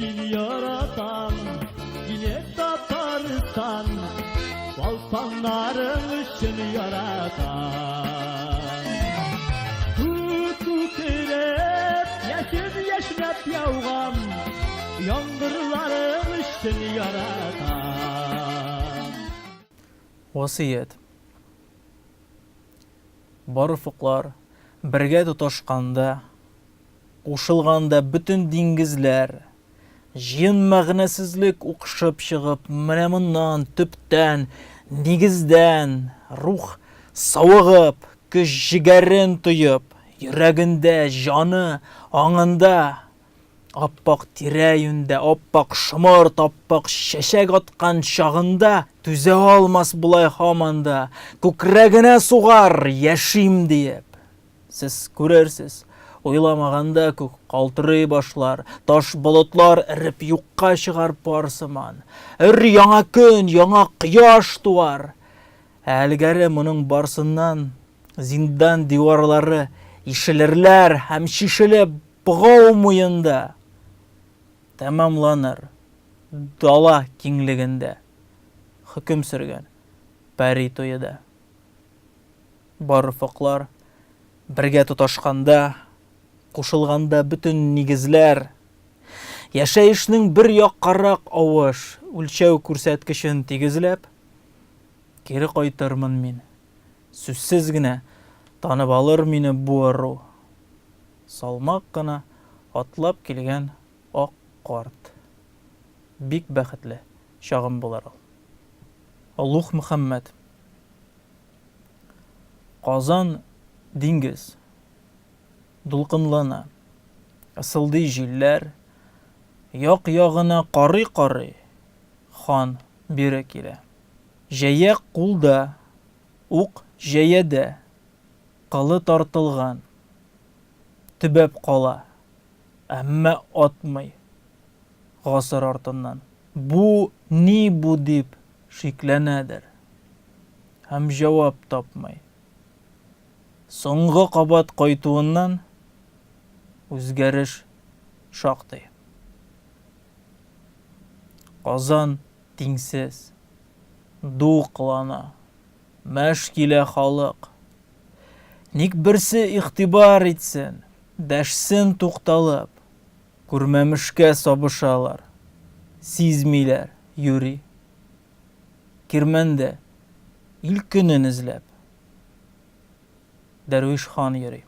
Мин яратам сине, Татарстан, Балканнарың өчен яратам. Күк күкрәп, яшен яшьнәп яуган Яңгырларың өчен яратам. Васыять. Бар офыклар бергә тоташканда, кушылганда бөтен диңгезләр, җыен мәгънәсезлек укшып чыгып, менә моннан, төптән, нигездән, рух савыгып, көч-җегәрен тоеп, йөрәгендә, җаны, аңында Ап-ак тирә-юньдә ап-ак шомырт, ап-ак чәчәк аткан чагында түзә алмас болай һаман да, күкрәгенә сугар, яшим диеп. Сез күрерсез, уйламаганда күк калтырый башлар, таш болытлар эреп юкка чыгар пар сыман. Өр-яңа көн, яңа кояш туар. Ә элгәре моның барсыннан зиндан диварлары ишелерләр һәм чишелеп Богау муенда тәмамланыр дала киңлегендә хөкем сөргән пәри туе да. Бар офыклар бергә тоташканда, кушылганда бөтен нигезләр, яшәешнең бер яккарак авыш үлчәү күрсәткечен тигезләп, кире кайтырмын мин. Сүзсез генә танып алыр мине бу ыру. Салмак кына атлап килгән ак карт. Бик бәхетле чагым булыр ул. Олуг Мөхәммәд. Казан диңгез. Дулкынлана. Ысылдый җилләр. Як-ягына карый-карый, хан бире килә. Җәя кулда, ук җәядә. Кылы тартылган. Төбәп кала. Әмма атмый. Гасыр артыннан. Бу ни бу дип шикләнәдер. Һәм җавап тапмый. Соңгы кабат кайтуыннан үзгәреш шактый. Казан тиңсез. Ду кылана. Мәш килә халык. Ник берсе игътибар итсен, дәшсен тукталып. Күрмәмешкә сабышалар, сизмиләр, юри. Кирмәндә ил көнен эзләп, Дәрвиш хан йөри.